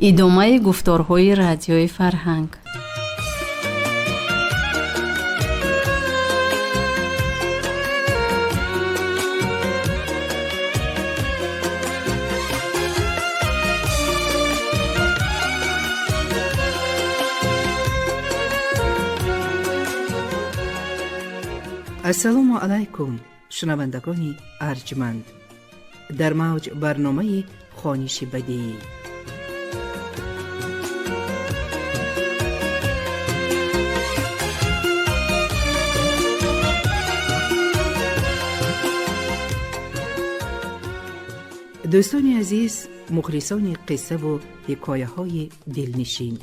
Идомаи гуфторҳои Радиои Фарҳанг. Ассалому алайкум, шунавандагони арҷманд. Дар мавҷ барномаи хониши бадиӣ. Дӯстони азиз, мухлисони қиссаву ҳикояҳои дилнишин,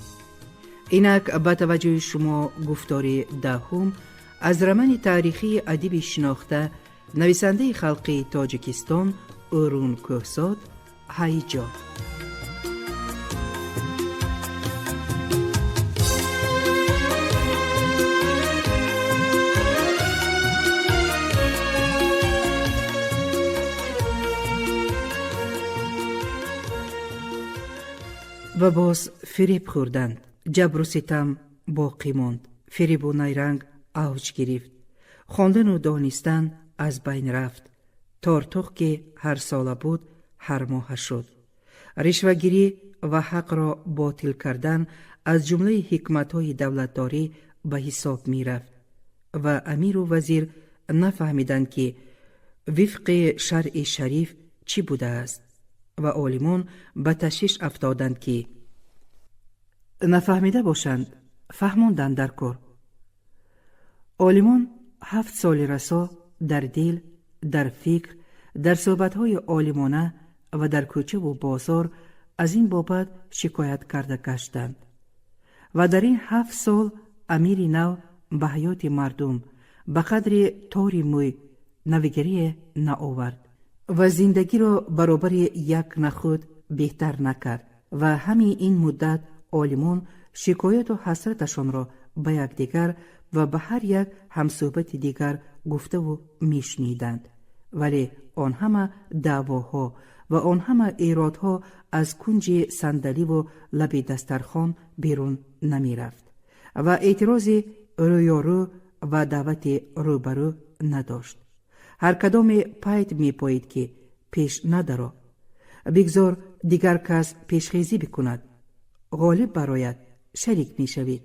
инак ба таваҷҷӯҳи шумо гуфтори даҳум аз романи таърихии адиби шинохта, нависандаи халқии Тоҷикистон Ӯрун Кӯҳзод «Ҳайҷо». Ва боз фиреб хӯрданд. Ҷабру ситам боқӣ монд, фиребу найранг авҷ гирифт, хондану донистан аз байн рафт. Тортуқ, ки ҳарсола буд, ҳармоҳа шуд. Ришвагирӣ ва ҳақро ботил кардан аз ҷумлаи ҳикматҳои давлатдорӣ ба ҳисоб мерафт ва амиру вазир нафаҳмиданд, ки вифқи шаръи шариф чӣ будааст, ва олимон ба ташвиш афтоданд, ки нафаҳмида бошанд, фаҳмонданд дар кор. Олимон 7 соли расо дар дил, дар фикр, дар суҳбатҳои олимона ва дар кӯчаву бозор аз ин бобат шикоят карда гаштанд. Ва дар ин 7 сол амири нав ба ҳаёти мардум ба қадри тори мӯй навигарие наовард ва зиндагиро баробари як нахӯд беҳтар накард. Ва ҳамин ин муддат олимон шикояту ҳасраташонро ба якдигар ва ба ҳар як ҳамсӯҳбати дигар гуфтаву мешуниданд, вале он ҳама даъвоҳо ва он ҳама эродҳо аз кунҷи сандаливу лаби дастархон берун намерафт ва эътирози рӯёрӯ ва даъвати рӯбарӯ надошт. Ҳар кадоме пайт мепоид, ки пеш надаро, бигзор дигар кас пешхезӣ бикунад. Ғолиб барояд, шарик мешавӣ,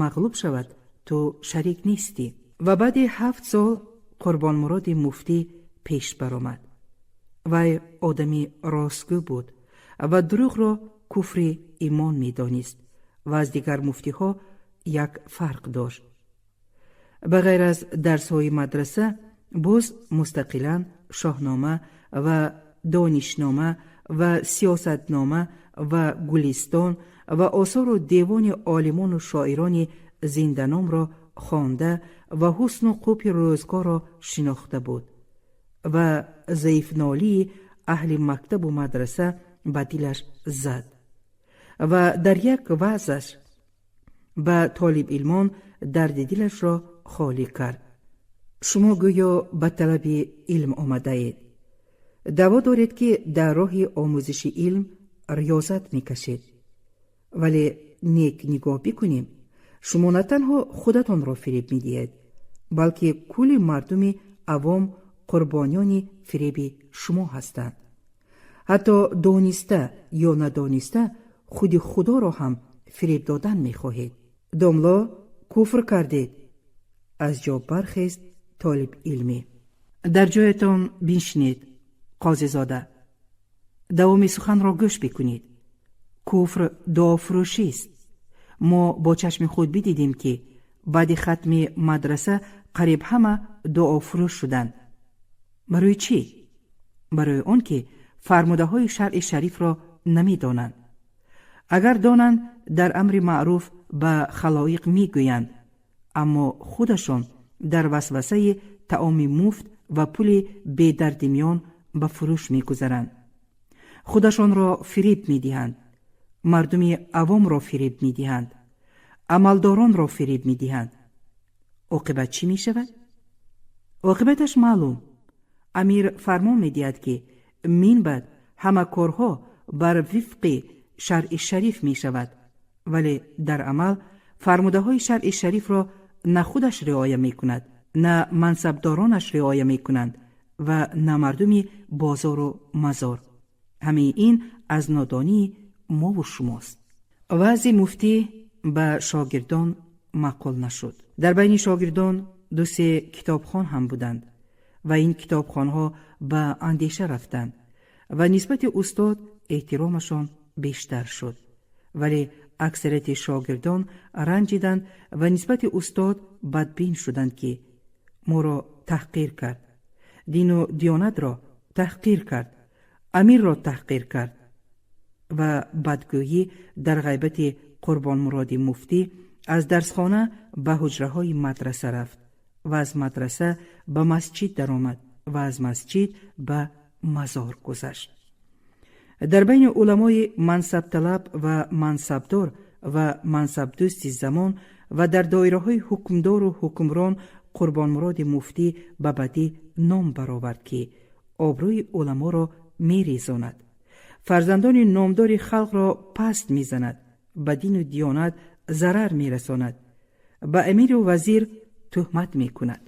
мағлуб шавад, ту шарик нестӣ. Ва баъди 7 сол Қурбонмуроди муфтӣ пеш баромад. Вай одами ростгӯ буд ва дурӯғро куфри имон медонист ва аз дигар муфтиҳо як фарқ дошт: ба ғайр аз дарсҳои мадраса, боз мустақилан Шоҳнома ва Донишнома ва Сиёсатнома ва Гулистон ва осору девони олимону шоирони зинданомро хонда ва ҳусну қубҳи рӯзгорро шинохта буд ва заифнолии аҳли мактабу мадраса ба дилаш зад ва дар як ваъзаш ба толибилмон дарди дилашро холӣ кард: «Шумо гӯё ба талаби илм омадаед, даъво доред, ки дар роҳи омӯзиши илм риёзат мекашед, вале нек нигоҳ бикунем, шумо на танҳо худатонро фиреб медиҳед, балки кулли мардуми авом қурбониёни фиреби шумо ҳастанд. Ҳатто дониста ё надониста худи Худоро ҳам фиреб додан мехоҳед. Домло, куфр кардед!» Аз ҷо бархест толибилмӣ. «Дар ҷоятон биншинед, қозизода, давоми суханро гӯш бикунед. Куфр дуофурӯшист. Мо бо чашми худ бидидем, ки баъди хатми мадраса қариб ҳама дуофурӯш шуданд. Барои чӣ? Барои он ки фармудаҳои шаръи шарифро намедонанд. Агар донанд, дар амри маъруф ба халоиқ мегӯянд, аммо худашон дар васвасаи таоми муфт ва пули бедарди миён ба фурӯш мегузаранд. Худашонро фиреб медиҳанд, мардуми авомро фиреб медиҳанд, амалдоронро фиреб медиҳанд. Оқибат чӣ мешавад? Оқибаташ маълум. Амир фармон медиҳад, ки мин баъд ҳама корҳо бар вифқи шаръи шариф мешавад, вале дар амал фармудаҳои шаръи шарифро на худаш риоя мекунад, на мансабдоронаш риоя мекунанд ва на мардуми бозору мазор. Ҳамаи ин аз нодонии мову шумост. Ваъзи муфтӣ ба шогирдон маъқул нашуд. Дар байни шогирдон ду-се китобхон ҳам буданд ва ин китобхонҳо ба андеша рафтанд ва нисбати устод эҳтиромашон бештар шуд, вале аксарияти шогирдон ранҷиданд ва нисбати устод бадбин шуданд, ки моро таҳқир кард, дину диёнатро таҳқир кард, амирро таҳқир кард. Ва бадгӯйӣ дар ғайбати Қурбонмуроди муфтӣ аз дарсхона ба ҳуҷраҳои мадраса рафт ва аз мадраса ба масҷид даромад ва аз масҷид ба мазор гузашт. Дар байни уламои мансабталаб ва мансабдор ва мансабдӯсти замон ва дар доираҳои ҳукмдору ҳукмрон Қурбонмуроди муфтӣ ба бадӣ ном баровард, ки обрӯи уламоро мерезонад, фарзандони номдори халқро паст мезанад, ба дину диёнат зарар мерасонад, ба амиру вазир тӯҳмат мекунад.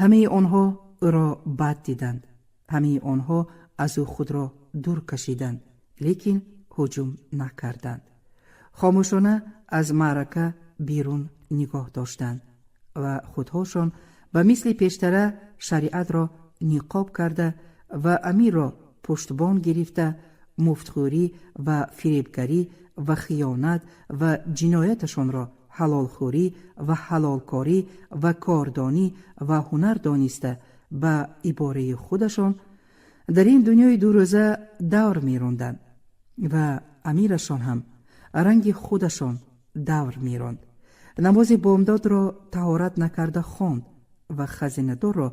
Ҳамаи онҳо ӯро бад диданд, ҳамаи онҳо аз ӯ худро дур кашиданд, лекин ҳуҷум накарданд, хомӯшона аз маърака берун нигоҳ доштанд ва худҳошон ба мисли пештара шариатро ниқоб карда ва амирро пуштбон гирифта, муфтхӯрӣ ва фиребгарӣ ва хиёнат ва ҷинояташонро ҳалолхӯрӣ ва ҳалолкорӣ ва кордонӣ ва ҳунар дониста, ба ибораи худашон дар ин дунёи дурӯза давр меронданд ва амирашон ҳам ранги худашон давр меронд. Намози бомдодро таҳорат накарда хонд ва хазинадорро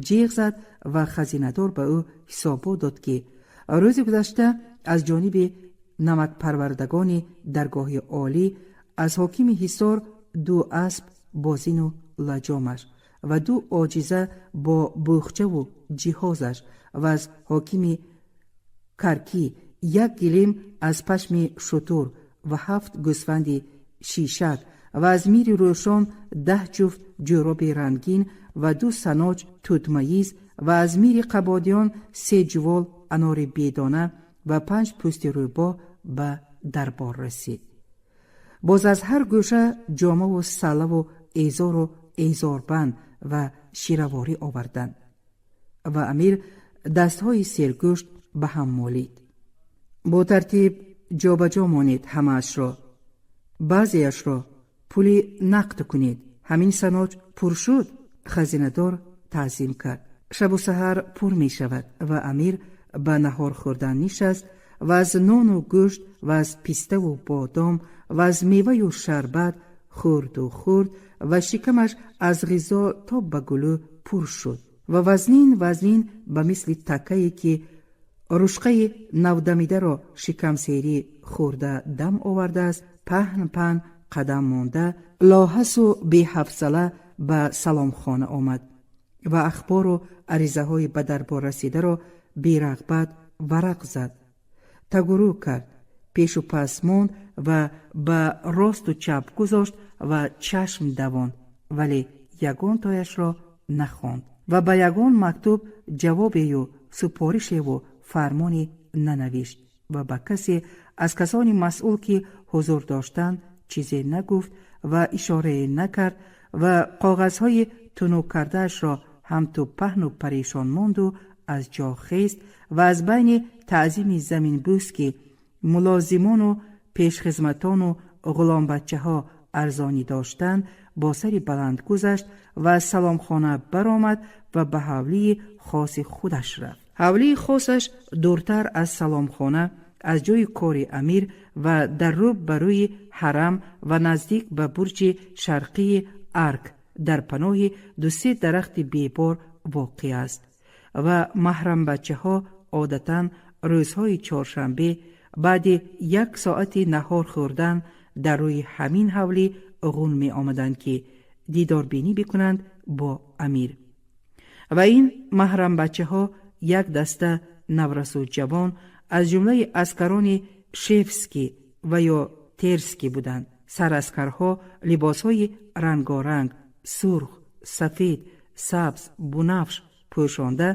ҷеғ зад ва хазинадор ба ӯ ҳисобот дод, ки рӯзи гузашта аз ҷониби намакпарвардагони даргоҳи олӣ аз ҳокими Ҳисор ду асп бо зину лаҷомаш ва ду оҷиза бо бӯхчаву ҷиҳозаш ва аз ҳокими Каркӣ як гилем аз пашми шутур ва ҳафт гӯсфанди шишак ва аз мири Рӯшон 10 ҷуфт ҷӯроби рангин ва ду саноҷ тутмаиз ва аз мири Қабодиён се ҷувол анори бедона ва панҷ пӯсти рӯбоҳ ба дарбор расид. Боз аз ҳар гӯша ҷомаву саллаву эзору эзорбанд ва шираворӣ оварданд ва амир дастҳои сергӯшт ба ҳам молид. Бо тартиб ҷобаҷо монед ҳамаашро, баъзеашро пули нақд кунед. Ҳамин саноҷ пур шуд? Хазинадор таъзим кард. Шабу саҳар пур мешавад. Ва амир ба наҳор хӯрдан нишаст ва аз нону гӯшт ва аз пиставу бодом ва аз меваю шарбат хӯрду хӯрд ва шикамаш аз ғизо то ба гулӯ пур шуд ва вазнин вазнин, ба мисли такае ки рушқаи навдамидаро шикамсерӣ хӯрда дам овардааст, паҳн паҳн қадам монда, лоҳасу беҳафсала ба саломхона омад ва ахбору аризаҳои ба дарбор расидаро берағбат варақ зад, тагурӯ кард, пешу пас монд ва ба росту чап гузошт ва чашм давонд, вале ягон тояшро нахонд ва ба ягон мактуб ҷавобею супоришеву фармоне нанавишт ва ба касе аз касони масъул, ки ҳузур доштанд, чизе нагуфт ва ишорае накард ва коғазҳои тунук кардаашро ҳамту паҳну парешон монду аз ҷо хест ва аз байни таъзими заминбӯс, ки мулозимону пешхизматону ғуломбачаҳо арзонӣ доштанд, бо сари баланд гузашт ва аз саломхона баромад ва ба ҳавлии хоси худаш рафт. Ҳавлии хосаш дуртар аз саломхона, аз ҷои кори амир ва дар рӯ ба рӯи ҳарам ва наздик ба бурҷи шарқии арк дар паноҳи ду-се дарахти бебор воқеъ аст ва маҳрамбачаҳо одатан рӯзҳои чоршанбе баъди як соати наҳор хӯрдан дар рӯи ҳамин ҳавлӣ ғун меомаданд, ки дидорбинӣ бикунанд бо амир. Ва ин маҳрамбачаҳо як даста наврасу ҷавон аз ҷумлаи аскарони Шевский ва ё Терский буданд. Сараскарҳо либосҳои рангоранг, сурх, сафед, сабз, бунафш пӯшонда,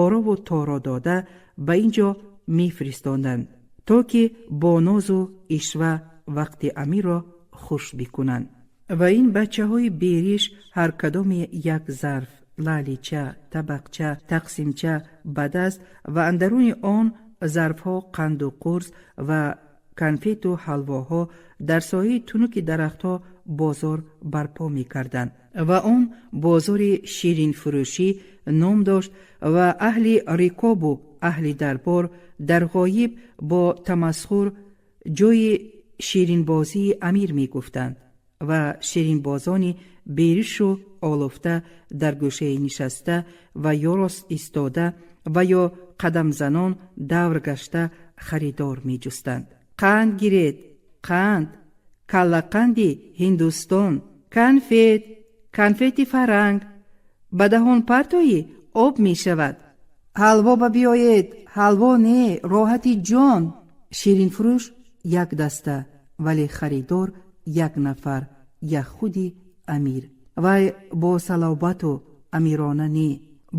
орову торо дода ба ин ҷо мефиристонданд, то ки бо нозу ишва вақти амирро хуш бикунанд. Ва ин бачаҳои бериш ҳар кадоме як зарф, лаълича, табақча, тақсимча ба даст ва андаруни он зарфҳо қанду қурс ва конфету ҳалвоҳо дар сояи тунуки дарахтҳо бозор барпо мекарданд. Ва он бозори ширинфурӯшӣ ном дошт ва аҳли рикобу аҳли дарбор дар ғоиб бо тамасхур ҷои ширинбозии амир мегуфтанд ва ширинбозони беришу олуфта дар гӯшае нишаста ва ё рост истода ва ё қадамзанон давр гашта харидор меҷустанд. Қанд гиред, қанд, каллақанди Ҳиндустон, конфет, конфети фаранг, ба даҳон партоӣ, об мешавад, ҳалво ба биёед, ҳалво не, роҳати ҷон. Ширинфурӯш як даста, вале харидор як нафар, як худи амир. Вай бо салобату амирона не,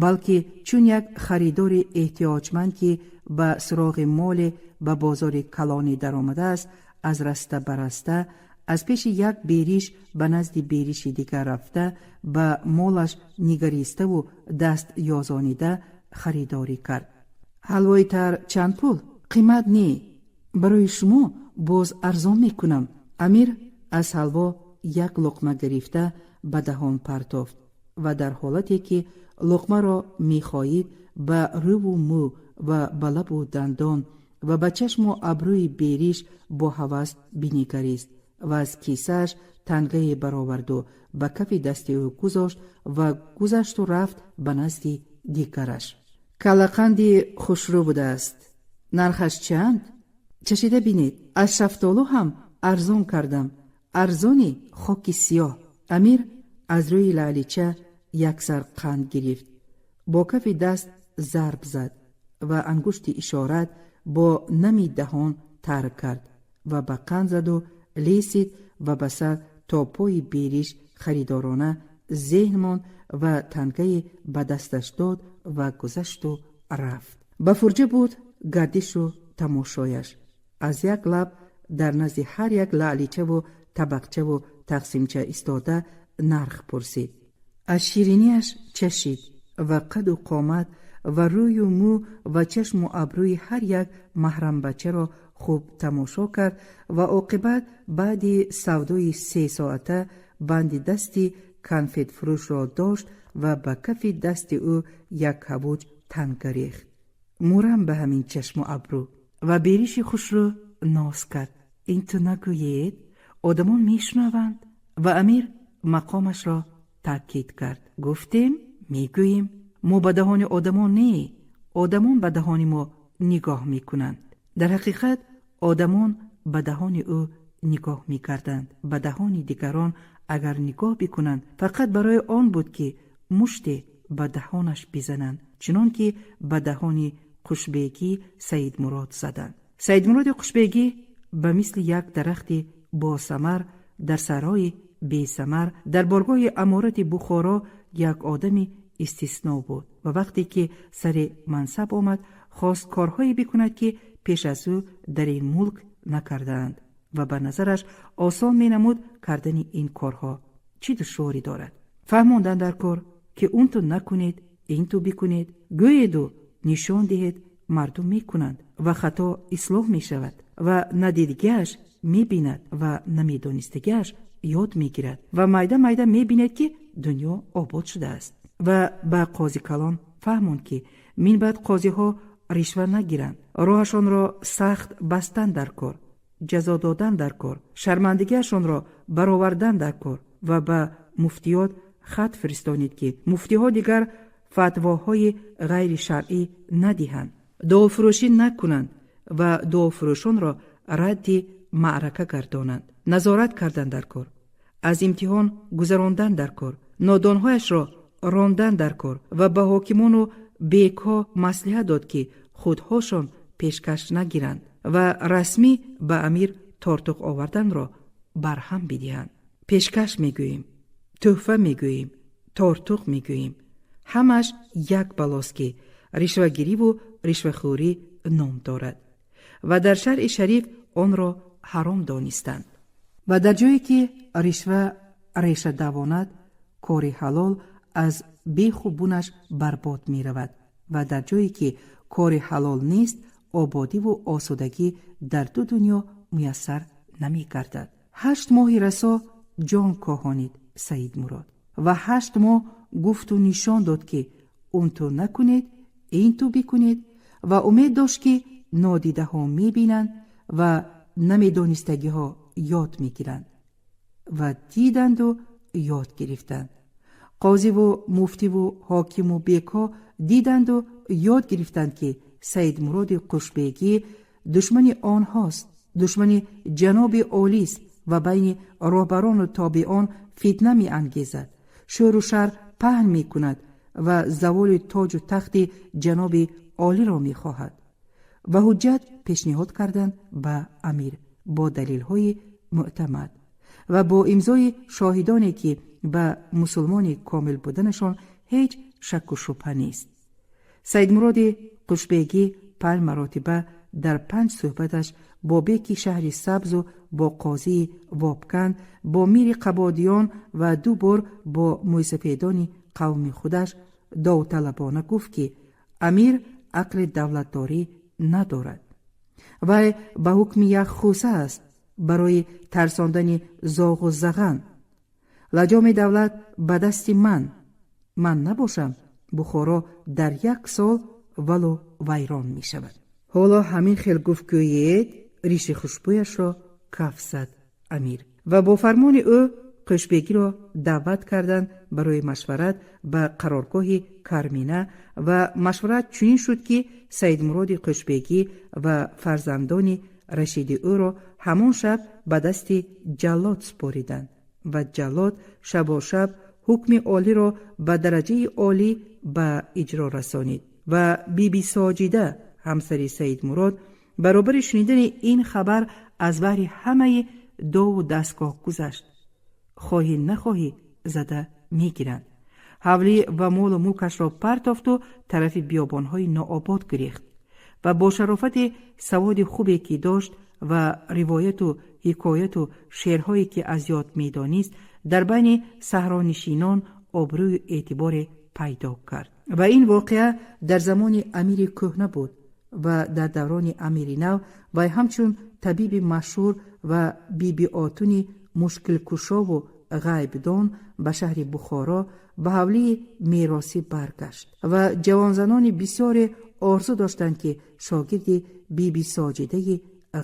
балки чун як харидори эҳтиёҷманд, ки ба суроғи моле ба бозори калонӣ даромадааст, аз раста ба раста, аз пеши як бериш ба назди бериши дигар рафта, ба молаш нигариставу даст ёзонида харидорӣ кард. Ҳалвои тар чанд пул? Қимат не, барои шумо боз арзон мекунам. Амир аз ҳалво як луқма гирифта ба даҳон партофт ва дар ҳолате ки луқмаро мехоҳид, ба рӯву мӯ ва ба лабу дандон ва ба чашму абрӯи бериш бо ҳавас бинигарист ва аз кисааш тангае бароварду ба кафи дасти ӯ гузошт ва гузашту рафт ба назди дигараш. Каллақанди хушрӯ будааст. Нархаш чанд? Чашида бинед, аз шафтолу ҳам арзон кардам, арзони хоки сиёҳ. Амир аз рӯи лаълича як сар қанд гирифт, бо кафи даст зарб зад ва ангушти ишорат бо нами даҳон тарк кард ва ба қанд заду лесид ва ба сар то пои бериш харидорона зеҳн монд ва тангае ба дасташ дод ва гузашту рафт. Ба фурҷа буд гардишу тамошояш. Аз як лаб дар назди ҳар як лаъличаву табақчаву тақсимча истода нарх пурсид, аз шириниаш чашид ва қаду қомат ва рӯю мӯ ва чашму абрӯи ҳар як маҳрамбачаро хуб тамошо кард ва оқибат баъди савдои 3 соата банди дасти конфетфурӯшро дошт ва ба кафи дасти ӯ як ҳавуҷ танга рехт. Мурам ба ҳамин чашму абрӯ! Ва бериши хушрӯ ноз кард. Ин ту нагӯед, одамон мешунаванд. Ва амир мақомашро таъкид кард. Гуфтем, мегӯем, мо ба даҳони одамон не, одамон ба даҳони мо нигоҳ мекунанд. Дар ҳақиқат одамон ба даҳони ӯ нигоҳ мекарданд. Ба даҳони дигарон агар нигоҳ бикунанд, фақат барои он буд, ки муште ба даҳонаш бизананд, чунон ки ба даҳони Қушбегӣ Саидмурод заданд. Саидмуроди Қушбегӣ ба мисли як дарахти босамар дар саҳрои бесамар дар боргоҳи аморати Бухоро як одами истисно буд ва вақте ки сари мансаб омад, хост корҳое бикунад, ки пеш аз ӯ дар ин мулк накардаанд ва ба назараш осон менамуд кардани ин корҳо. Чӣ душворӣ дорад? Фаҳмондан дар кор, ки он ту накунед, ин ту бикунед, гӯеду нишон диҳед, мардум мекунанд ва хато ислоҳ мешавад ва надидгиаш мебинад ва намедонистагиаш ёд мегирад ва майда майда мебинед, ки дунё обод шудааст. Ва ба қозикалон фаҳмонд, ки минбаъд қозиҳо ришва нагиранд, роҳашонро сахт бастан дар кор, ҷазо додан дар кор, шармандагиашонро баровардан дар кор ва ба муфтиёт хат фиристонид, ки муфтиҳо дигар фатвоҳои ғайришаръӣ надиҳанд, дуофурӯшӣ накунанд ва дуофурӯшонро радди маърака гардонанд. Назорат кардан дар кор, аз имтиҳон гузарондан дар кор, нодонҳояшро рондан дар кор ва ба ҳокимону бекҳо маслиҳат дод, ки худҳошон Пешкаш нагиранд ва расмӣ ба амир тортуқ оварданро барҳам бидиҳанд. Пешкаш мегӯем, тӯҳфа мегӯем, тортуқ мегӯем, ҳамаш як балост, ки ришвагириву ришвахӯрӣ ном дорад ва дар шаръи шариф онро ҳаром донистанд. Ва дар ҷое ки ришва реша давонад, кори ҳалол аз беху бунаш барбод меравад ва дар ҷое ки кори ҳалол нест, ободиву осудагӣ дар ду дунё муяссар намегардад. 8 моҳи расо ҷон коҳонид Саидмурод ва 8 моҳ гуфту нишон дод, ки он ту накунед, ин ту бикунед, ва умед дошт, ки нодидаҳо мебинанд ва намедонистагиҳо ёд мегиранд. Ва диданду ёд гирифтанд. Қозиву муфтиву ҳокиму бекҳо диданду ёд гирифтанд, ки Саидмуроди Қушбегӣ душмани онҳост, душмани ҷаноби олист ва байни роҳбарону тобеон фитна меангезад, шӯру шар паҳн мекунад ва заволи тоҷу тахти ҷаноби олиро мехоҳад. Ва ҳуҷҷат пешниҳод карданд ба амир бо далелҳои мӯътамад ва бо имзои шоҳидоне, ки ба мусулмони комил буданашон ҳеҷ шакку шубҳа нест. Саидмуроди Қушбегӣ панҷ маротиба дар панҷ суҳбаташ бо беки шаҳри Сабзу бо қозии Вобканд, бо мири Қабодиён ва ду бор бо мӯйсафедони қавми худаш довталабона гуфт, ки амир ақли давлатдорӣ надорад, вай ба ҳукми як хӯса аст барои тарсондани зоғу заған. Лаҷоми давлат ба дасти ман, ман набошам, Бухоро дар як сол валу вайрон мешавад. Ҳоло ҳамин хел гуфт гӯед, риши хушбӯяшро каф зад амир ва бо фармони ӯ Қӯшбегиро даъват карданд барои машварат ба қароргоҳи Кармина. Ва машварат чунин шуд, ки Саидмуроди Қӯшбегӣ ва фарзандони рашиди ӯро ҳамон шаб ба дасти ҷаллод супориданд ва ҷаллод шабошаб ҳукми олиро ба дараҷаи олӣ ба иҷро расонид. Ва Биби Соҷида, ҳамсари Саидмурод, баробари шунидани ин хабар аз баҳри ҳамаи дову дастгоҳ гузашт. Хоҳӣ нахоҳӣ, зада мегиранд. Ҳавлӣ ва молу мулкашро партофту тарафи биёбонҳои нообод гирехт ва бо шарофати саводи хубе ки дошт ва ривояту ҳикояту шеърҳое ки аз ёд медонист, дар байни саҳронишинон обрӯю эътиборе пайдо кард. Ва ин воқеа дар замони амири кӯҳна буд ва дар даврони амири нав вай ҳамчун табиби машҳур ва Бибиотуни мушкилкушову ғайбдон ба шаҳри Бухоро, ба ҳавлии меросӣ баргашт ва ҷавонзанони бисёре орзу доштанд, ки шогирди Биби Соҷидаи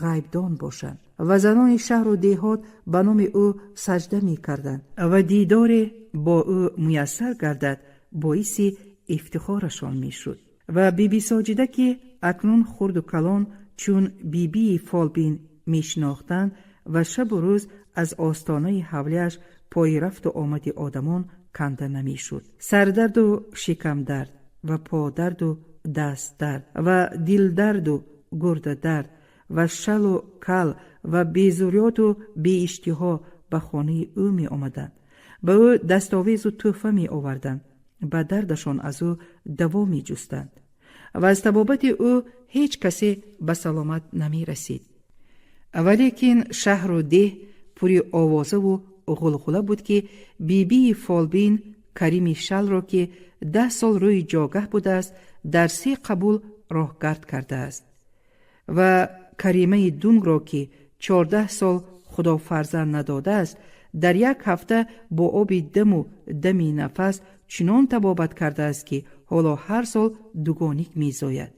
ғайбдон бошанд ва занони шаҳру деҳот ба номи ӯ саҷда мекарданд ва дидоре бо ӯ муяссар гардад, боиси ифтихорашон мешуд. Ва Биби Соҷида, ки акнун хурду калон чун Бибии фолбин мешинохтанд ва шабу рӯз аз остонаи ҳавлиаш пои рафту омади одамон канда намешуд, сардарду шикамдард ва подарду дастдард ва дилдарду гурдадард ва шалу кал ва безурёту беиштиҳо ба хонаи ӯ меомаданд, ба ӯ дастовезу тӯҳфа меоварданд, ба дардашон аз ӯ даво меҷустанд ва аз табобати ӯ ҳеҷ касе ба саломат намерасид. Валекин шаҳру деҳ пури овозаву ғулғула буд, ки Бибии фолбин Карими шалро, ки 10 сол рӯи ҷогаҳ будааст, дар се қабул роҳгард кардааст ва Каримаи дунгро, ки 14 сол Худо фарзанд надодааст, дар як ҳафта бо оби даму дами нафас чунон табобат кардааст, ки ҳоло ҳар сол дугоник мезояд.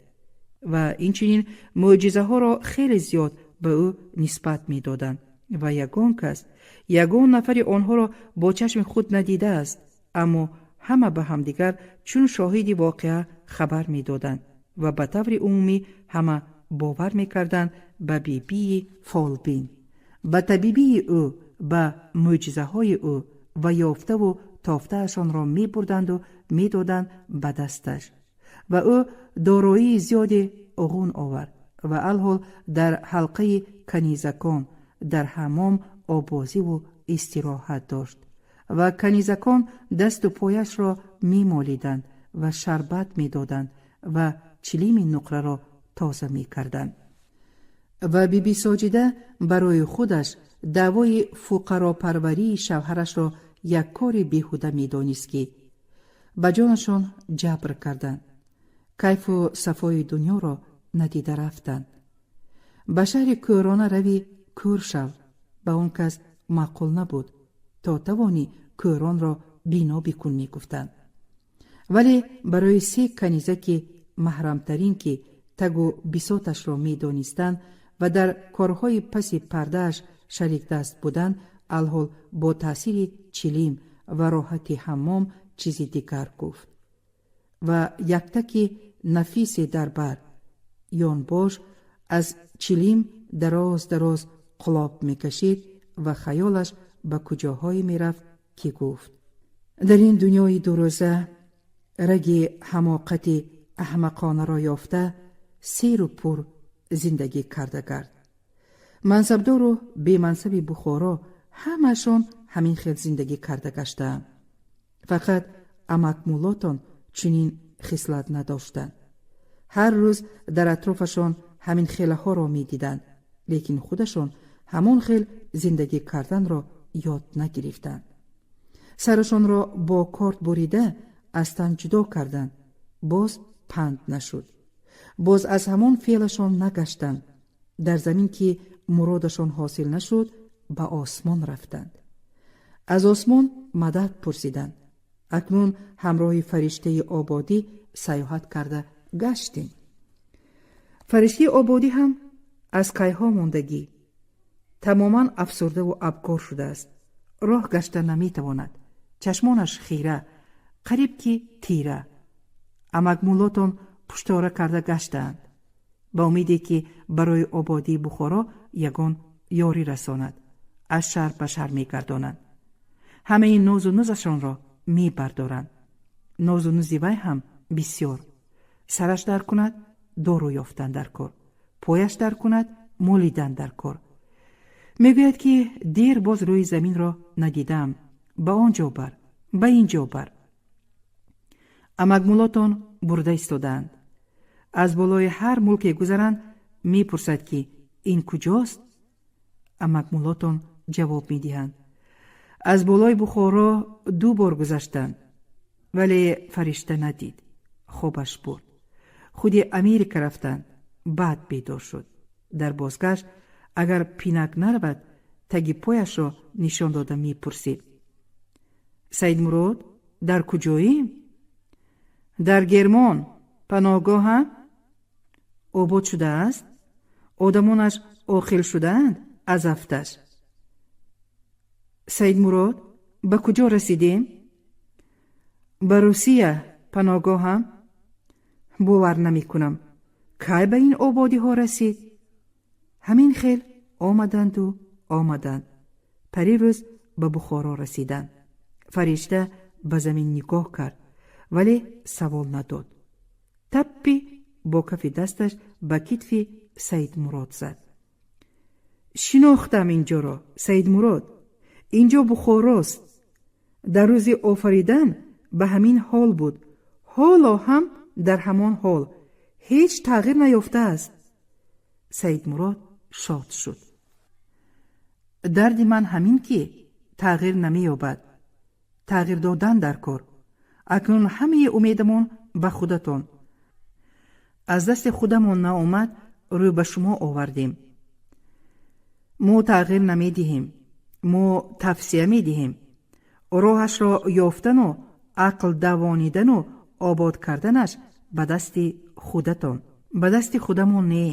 Ва инчунин мӯъҷизаҳоро хеле зиёд ба ӯ нисбат медоданд ва ягон кас, ягон нафари онҳоро бо чашми худ надидааст, аммо ҳама ба ҳамдигар чун шоҳиди воқеа хабар медоданд ва ба таври умумӣ ҳама бовар мекарданд ба Бибии фолбин, ба табибии ӯ, ба мӯъҷизаҳои ӯ ва ёфтаву тофтаашонро мебурданду медоданд ба дасташ. Ва ӯ дороии зиёде оғун овард. Ва алҳол дар ҳалқаи канизакон дар ҳаммом оббозиву истироҳат дошт ва канизакон дасту пояшро мемолиданд ва шарбат медоданд ва чилими нуқраро тоза мекарданд. Ва Биби Соҷида барои худаш даъвои фуқаропарварии шавҳарашро як кори беҳуда медонист, ки ба ҷонашон ҷабр карданд, кайфу сафои дунёро надида рафтанд. Ба шаҳри кӯрона равӣ, кӯр шав, ба он кас маъқул набуд. То тавонӣ, кӯронро бино бикун, мегуфтанд. Вале барои се канизаки маҳрамтарин, ки тагу бисоташро медонистанд ва дар корҳои паси пардааш шарикдаст буданд, алҳол бо таъсири чилим ва роҳати ҳаммом чизи дигар гуфт. Ва яктаки нафисе дар бар ёнбош аз чилим дароз дароз қулоб мекашид ва хаёлаш ба куҷоҳое мерафт, ки гуфт: «Дар ин дунёи дурӯза раги ҳамоқати аҳмақонаро ёфта, серу пур зиндагӣ карда гард. Мансабдору бемансаби Бухоро ҳамаашон ҳамин хел зиндагӣ карда гаштаанд. Фақат амакмуллотон чунин хислат надоштанд. Ҳар рӯз дар атрофашон ҳамин хелаҳоро медиданд, лекин худашон ҳамон хел зиндагӣ карданро ёд нагирифтанд. Сарашонро бо корд бурида, аз тан ҷудо карданд, боз панд нашуд, боз аз ҳамон феълашон нагаштанд. Дар замин ки муродашон ҳосил нашуд, ба осмон рафтанд, аз осмон мадад пурсиданд. Акнун ҳамроҳи фариштаи ободӣ сайёҳат карда гаштем. Фариштаи ободӣ ҳам аз кайҳо мондагӣ, тамоман афсурдаву абгор шудааст, роҳ гашта наметавонад, чашмонаш хира, қариб ки тира. Амакмуллотон пуштора карда гаштаанд ба умеде ки барои ободии Бухоро ягон ёрӣ расонад. Аз шаҳр ба шаҳр мегардонанд, ҳамаи нозу нузашонро мебардоранд. Нозу нузи вай ҳам бисёр: сараш дар кунад, дору ёфтан дар кор, пояш дар кунад, молидан дар кор. Мегӯяд, ки дер боз рӯи заминро надидаам, ба он ҷо бар, ба ин ҷо бар. Амакмуллотон бурда истодаанд. Аз болои ҳар мулке гузаранд, мепурсад, ки ин куҷост? Амакмуллотон ҷавоб медиҳанд. Аз болои Бухоро ду бор гузаштанд, вале фаришта надид, хобаш бурд. Худи Америка рафтанд, баъд бедор шуд. Дар бозгашт агар пинак наравад, таги пояшро нишон дода мепурсид: «Саидмурод, дар куҷоӣ?» «Дар Гермон паноҳгоҳам». «Обод шудааст? Одамонаш оқил шудаанд аз афташ?» «Саидмурод, ба куҷо расидем?» «Ба Русия паноҳгоҳам». «Бовар намекунам, кай ба ин ободиҳо расид?» Ҳамин хел омаданду омаданд, парирӯз ба Бухоро расиданд. Фаришта ба замин нигоҳ кард, вале савол надод. Таппи бо кафи дасташ ба китфи Саидмурод зад: «Шинохтам инҷоро, Саидмурод, инҷо Бухорост. Дар рӯзи офаридан ба ҳамин ҳол буд, ҳоло ҳам дар ҳамон ҳол, ҳеҷ тағйир наёфтааст». Саидмурод шод шуд: «Дарди ман ҳамин, ки тағйир намеёбад, тағйир додан дар кор. Акнун ҳамаи умедамон ба худатон. Аз дасти худамон наомад, рӯ ба шумо овардем. Мо тағйир намедиҳем, мо тавсия медиҳем. Роҳашро ёфтану ақл давонидану обод карданаш ба дасти худатон. Ба дасти худамон не,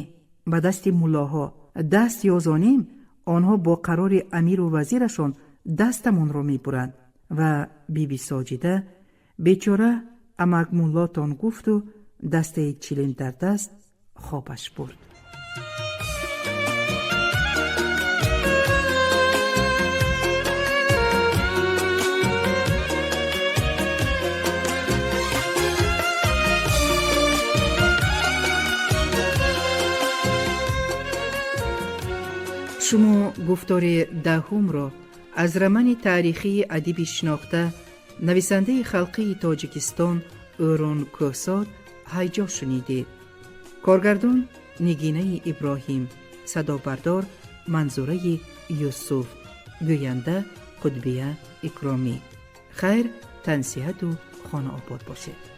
ба дасти муллоҳо. Даст ёзонем, онҳо бо қарори амиру вазирашон дастамонро мебуранд». Ва Биби Соҷида бечора амакмуллотон гуфту дастаи чилим дар даст хобаш бурд. Гуфтори даҳумро аз романи таърихии адиби шинохта, нависандаи халқии Тоҷикистон Ӯрун Кӯҳсор «Ҳайҷо» шунидед. Коргардон Нигинаи Иброҳим, садобардор Манзураи Юсуф, гӯянда Қудбия Икромӣ. Хайр, тансиҳату хонаобод бошед.